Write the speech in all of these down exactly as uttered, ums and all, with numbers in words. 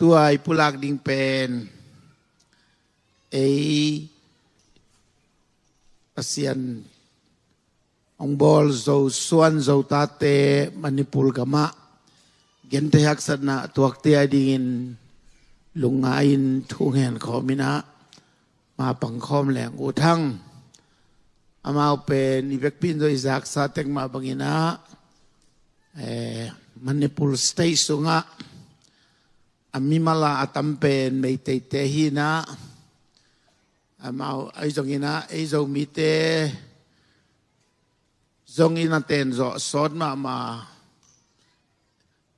Tua i pulak ding pen ei Pasian hong bawl Zo suan Zo tate Manipur gamah genthei haksatna a tuakte a dingin lungngai-in thu ngen khawm in ah ma pangkhawm leng ut hang. Amau pen i vekpi in zong i zaksa tek mah bangin ah, eh, Manipur State sungah a mimal a a tam pen Meiteite hi in ah, amau ahi zongin ah ei Zomite zong in a tenzawh sawt mahmah,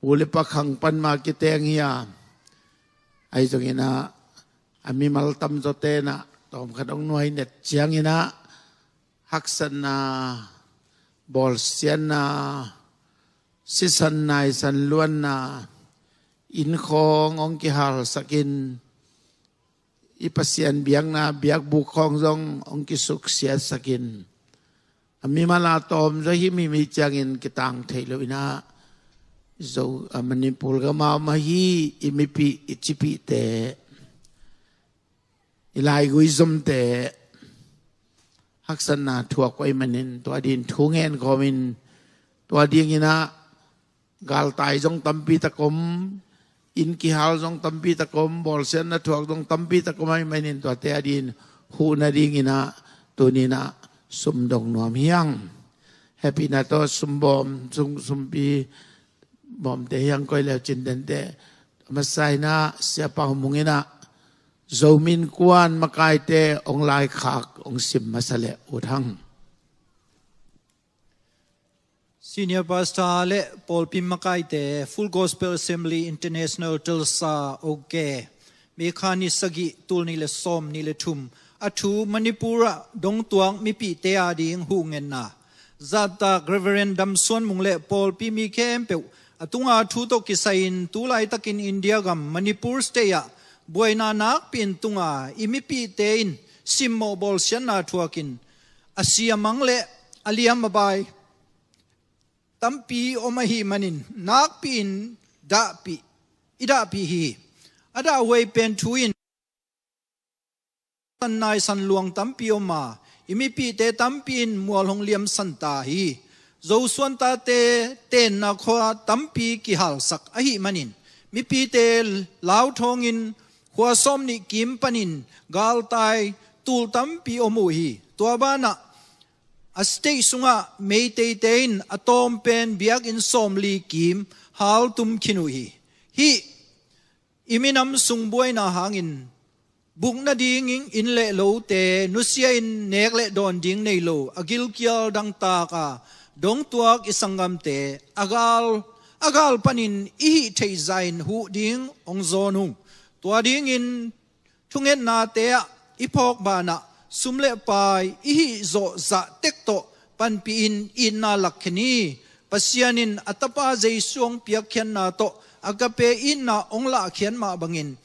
pu le pa khang pan mah kiteng hi a, ahi zongin ah a mimal tamzawte in ah tawmkhat hong nuai net ciangin ah haksatna, bawlsiatna, sisan naisan luanna, innkhawng hong kihalsakin, i Pasian biakna biakbuk khawng zong hong kisuksiatsakin, a mimal a tawmzaw himhim hi ciangin kitang thei lo in ah, Zo, a Manipur gam a om ahi i mipih i cipihte, i laigui zomte haksatna thuak uh ahih manin tua dingin thu ngen khawm in, tua dingin ah galtai zong tampi tak om, inn kihal zong tampi tak om, bawlsiatna thuak zong tampi tak om ahih manin tuate a dingin huh nadingin ah tuni in ah sum dong nuam hi hang. Hehpihna tawh sum bawm, sum, sumpi bawmte hi hang, koi leu cin dente. A masa in ah Sia Pau Mung in ah Zomi Innkuan makaite hong laikhak, hong sim masa leh ut hang. Senior Pastor le pawlpi makaite, Full Gospel Assembly International Tulsa, OK. May kha ni sagih, tul nih le sawm nih le thum. A thu: Manipur ah dongtuak mipihte a ding huh ngetna. Zahtak Reverend Dam Suan Mung le pawlpi mi khempeuh a tunga thu tawh kisai-in, tu laitakin India gam Manipur State ah buaina nakpi-in tunga i mipihte in simmawh bawlsiatna thuakin a siamang le a liam a bai tampi om ahih manin nakpi-in dahpih, i dahpih hi. A dahhuai pen thu in san naisan luang tampi om a, i mipihte tampi in mual hong liamsan ta hi. Zo suan tate tenna khua tampi kihalsak ahih manin mipite lauthawngin khua sawm nih kim panin galtai tul tampi om uh hi. Tua banah a state sungah Meiteite in a tawm pen biakinn sawmli kim haltum khin uh hi. Hih i minam sung buaina hangin buk nading inn le lote nusia-in nek le dawn ding nei lo a gilkial dangtak a dongtuak i sanggamte a gal, a gal panin i hih theih zah in huh ding hong zawn ung. Tua dingin thungetnate ah i phawk banah sum le pai i hih zawh zah tek tawh panpih in itna lakkhia ni. Pasian in a Tapa Jesu hong piakkhiatna tawh agape itna hong lahkhiat mah bangin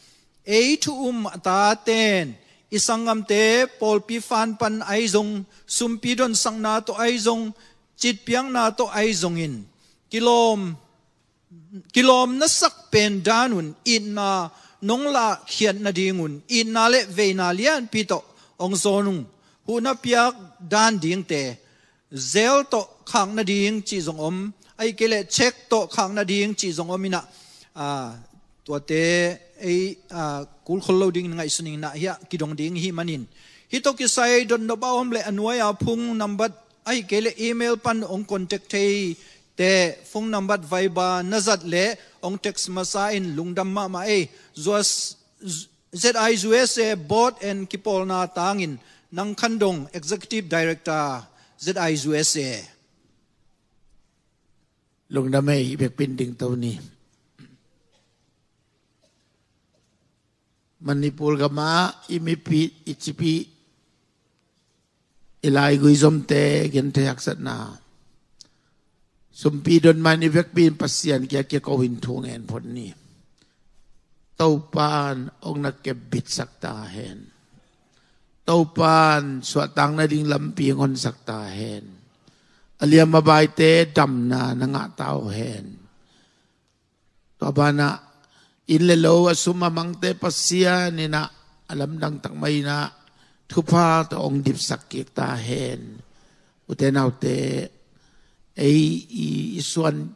ei thu um a taten i sanggamte pawlpi fan pan ahi zong, sumpi donsakna tawh ahi zong, citpiakna tawh ahi zongin kilawm kilawm na sak pen dan un itna nong lahkhiat nadingun itna le veina lianpi tawh hong zawn ung. Huhna piak dan dingte, zel tawh khak nading cih zong om, ahih kei leh cheque tawh khak nading cih zong om in ah, a, tuate ei, a, kulkhol lo dingin ngaihsun ing in ah, hiah kidong ding i hih manin. Hih tawh kisai dotnop a om leh a nuai-a phone nambat, ahih kei leh email pan hong contact thei teh, phone nambat, Viber na zat leh hong text masa in. Lungdam mahmah ei. Zuas, Z I U S A Board and kipawlna tangin Nang Khan Dong, Executive Director, Z I U S A. Lungdam ei, i vekpi in dingto ni. Manipur gam ah i mipih, i cipih, i laigui zomte genthei haksatna, sumpi don mah in i vekpi in Pasian kiang kiko-in thu ngen phot ni. Topa'n hong na kepbitsak ta hen. Topa'n suahtak nading lampi hong honsak ta hen. A liam a baite damna na ngah ta uh hen. Tua banah inn le lo, a sum a mangte Pasian in ah a lamdang tak mah in ah thupha tawh hong dipsak kik ta hen. Ute naute, ei i, i suan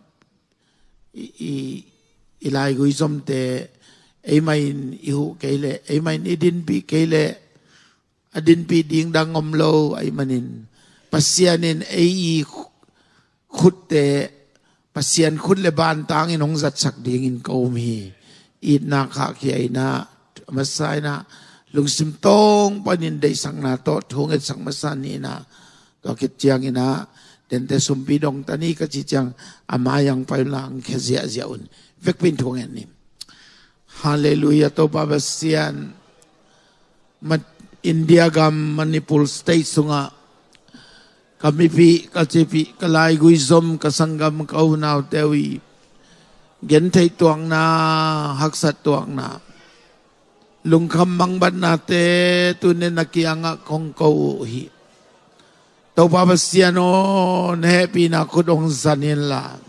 i, i, i laigui zomte eimah in i huh kei leh, eimah in i dinpih kei leh, a dinpih ding dang om lo ahih manin Pasian in ei i khutte Pasian khut le bantang in hong zatsak dingin ka um hi. Itna khahkhia in ah, a masa in ah lungsim tawng panin deihsakna tawh thu hong etsak masa ni in ah, tua khit ciangin ah dente sumpi dong ta ni ka cih ciang a mai-ah hong pai unla, hong khia ziahziah un. Vekpi in thu hong et ni. Halleluiah, Topa Pasian. Ma-, India gam Manipur state sungah ka mipih, ka cipih, ka laigui zom, ka sanggam, ka unaute uh i gentheih tuakna, haksat tuakna, lungkham mangbatnate tuni-in na kiangah kong ko uh hi. Topa Pasian aw, na hehpihna khut hong zan inla,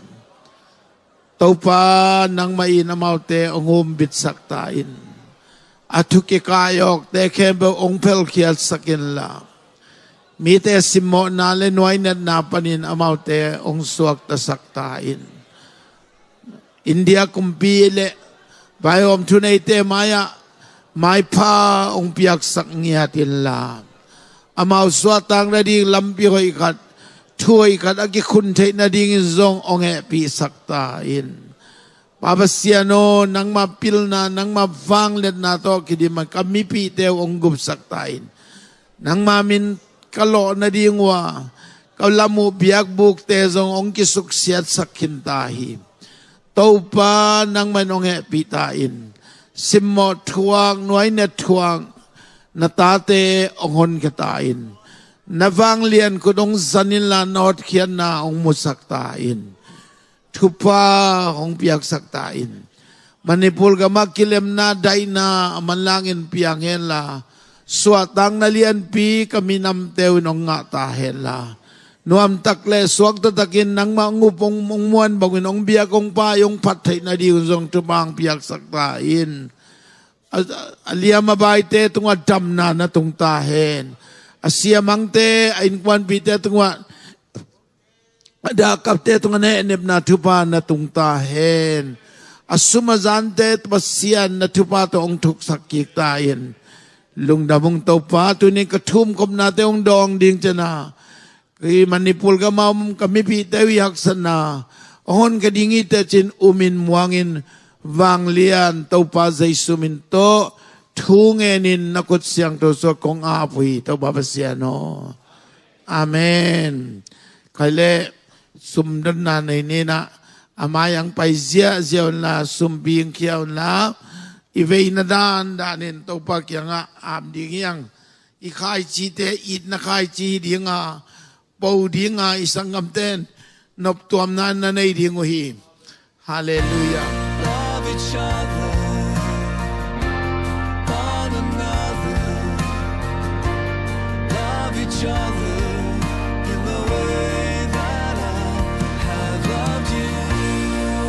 Topa, nangmah in amaute hong humbitsak ta in. A thu kikai awkte khempeuh hong phelkhiatsak inla, mite simmawhna le nuainatna panin amaute hong suaktasak ta in. India kumpi le vaihawm thuneite mai-ah maipha hong piaksak ngiat inla, amau suahtak nading lampi hoih khat, thu hoih khat a kikhun theih nadingin zong hong hehpihsak ta in. Pa Pasian aw, nangmah pilna, nangmah vangliatna tawh kidim a ka mipihte uh hong gupsak ta in. Nangmah min ka lawh nading uh a ka lam uh biakbukte zong hong kisuksiatsak khin ta hi. Topa, nangmah in hong hehpih ta in. Simmawh thuak, nuainat thuak na tate hong honkhia ta in. Na vanglian khut hong zan inla, na hotkhiatna hong musak ta in. Thupha hong piaksak ta in. Manipur gamah kilemna, daihna a manlangin piang henla, suahtakna lianpi ka minamte uh in hong ngah ta henla, nuamtak le suakta takin nangmah hong up, hong, hong muan bangin hong biak, hong pai, hong phat theih nading zong thupha hong piaksak ta in. A, a liam a baite tungah damna na tung ta hen. A siamangte, a innkuanpihte tungah a dakkapte tungah na hehnepna thupha na tung ta hen. A sum a zante Pasian na thupha tawh hong thuksak kik ta in. Lungdam ung Topa, tuni ka thumkhopnate hong dawng ding ciangin ah, i Manipur gam a om ka mipihte uh i haksatna hong honkhia ding hi teh ci-in umin muangin, vanglian Topa Jesu min tawh thu ngenin na khut siangtho sungah kong ap uh hi, Topa Pasian aw. Amen. Khai le sumdonna nei ni in ah, a mai-ah hong pai ziahziah unla, sumpi hong khia unla, i veina dandanin Topa kiangah ap ding hi hang. I khaicite itna khaici hi ding a, po ding a, i sanggamte in noptuamna na nei ding uh hi. Halleluiah. Love each other, one another. Love each other in the way that I have loved you.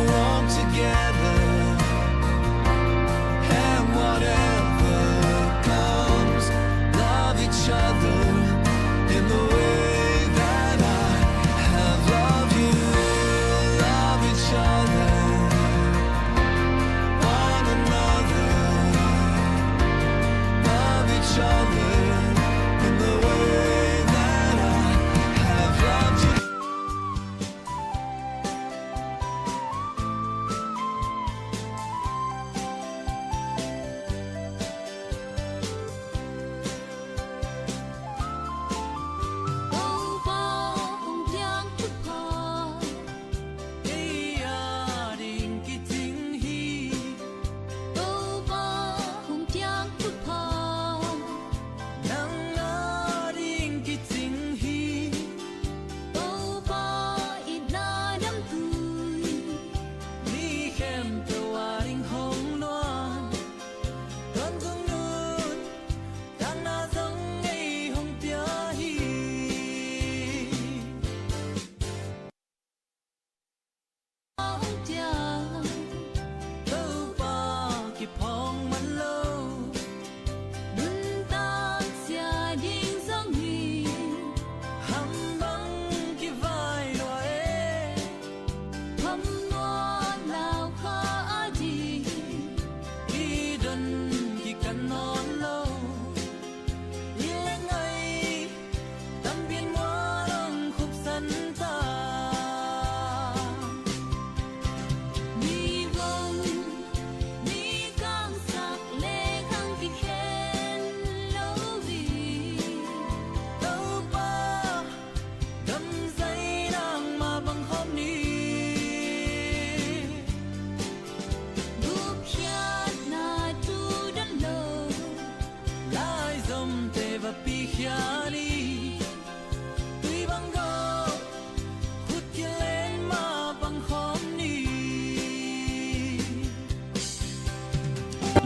Walk together, and whatever comes, love each other in the way that I have loved you. Love each other.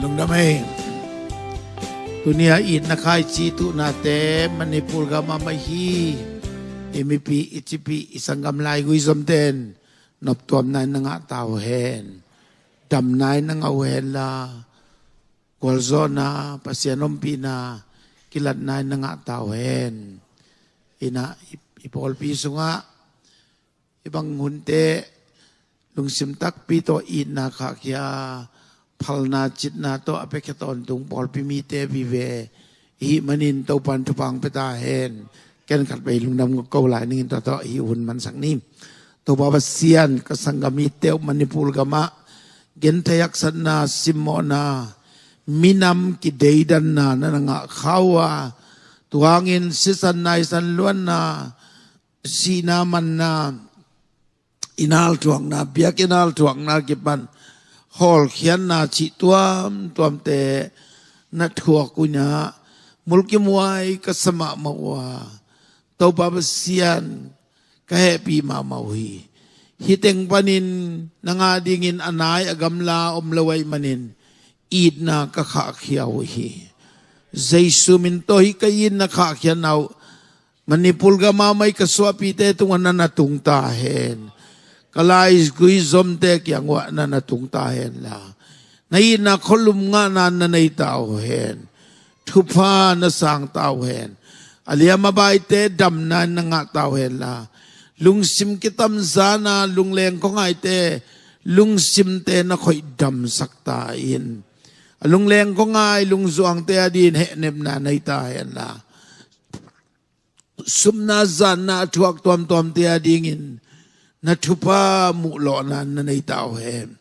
Lungdam ei. Tuni-a itna khaici tuhnate Manipur gamah mah hi. I mipi, i cipi, i sanggam laigui zomte in noptuamna in na ngah ta uh hen. Damna in na ngah uh hen la, gualzawhna, Pasian ompihna kilatna in na ngah ta uh hen. Ina i, i pawlpi sungah i bang hunte lungsim takpi tawh itna khahkhia, phalna citna tawh a piakhia tawntung pawlpi mite vive i hih manin Topan thupha hong pia ta hen. Ken khat vei lungdam ko lai ningin tua tawh hih hun mansak ni. Topa Pasian, ka sanggam mite uh Manipur gamah genthei haksatna, simmawhna, minam kideidanna na na ngah kha uh a, tua hangin sisan naisan luanna, sihna manna, i nalthuakna, biakinn nalthuakna kipan hawlkhiatna cih tuamtuamte na thuak uh inah mulkimhuai ka sa mahmah uh a, Topa Pasian, ka hehpih mahmah uh hi. Hih teng panin nang adingin a nai a gamla om lo ahih manin itna ka khahkhia uh hi. Jesu min tawh hih ka itna khahkhiatna uh Manipur gam a mah i ka suahpihte tungah na na tung ta hen. Ka laigui zomte kiang uah na na tung ta hen la, na itna khualum ngahna na nei ta uh hen. Thupha na sang ta uh hen. A liam a baite damna na ngah ta uh hen la, lungsim kitamzana lungleng khuangaite lungsimte na khoih damsak ta in. A lungleng khuangai lungzuangte adin hehnepna nei ta hen la, supna zanna a thuak tuamtuamte adingin na thupha muhlawhna na nei ta uh hen.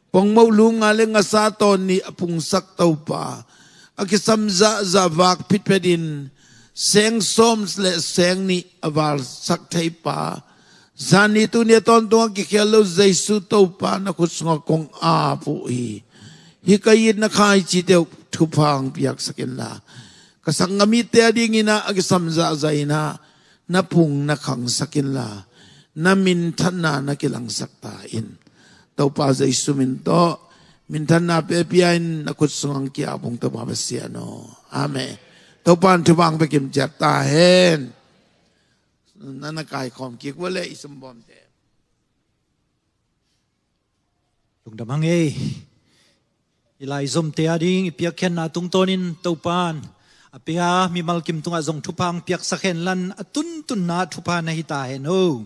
Pongmoh lum nga le ngasa tawn nih a pungsak Topa, a kisam zahzah vak phitphetin seng sawm le seng nih a valsak theipa, zan nih tuni a tawntung a kikhial lo Jesu Topa na khut sungah kong ap uh hi. Hih ka itna khaicite uh thupha hong piaksak inla, ka sanggam mite adingin ah a kisam zahzah in ah na pung na khangsak inla, na minthanna na kilangsak ta in. Topa Jesu min tawh minthanna pepia in na khut sungah hong ki-ap ung Topa Pasian aw. Amen. Topa in thupha hong pia kimciat ta hen. Na na kaikhawm kik vua le i sumbawmte. Lungdam hang ei. I laizomte ading i piakkhiatna tungtawnin Topa in a pia mimal kim tungah zong thupha hong piaksak hen la, a tuntunna thupha na hi ta hen aw.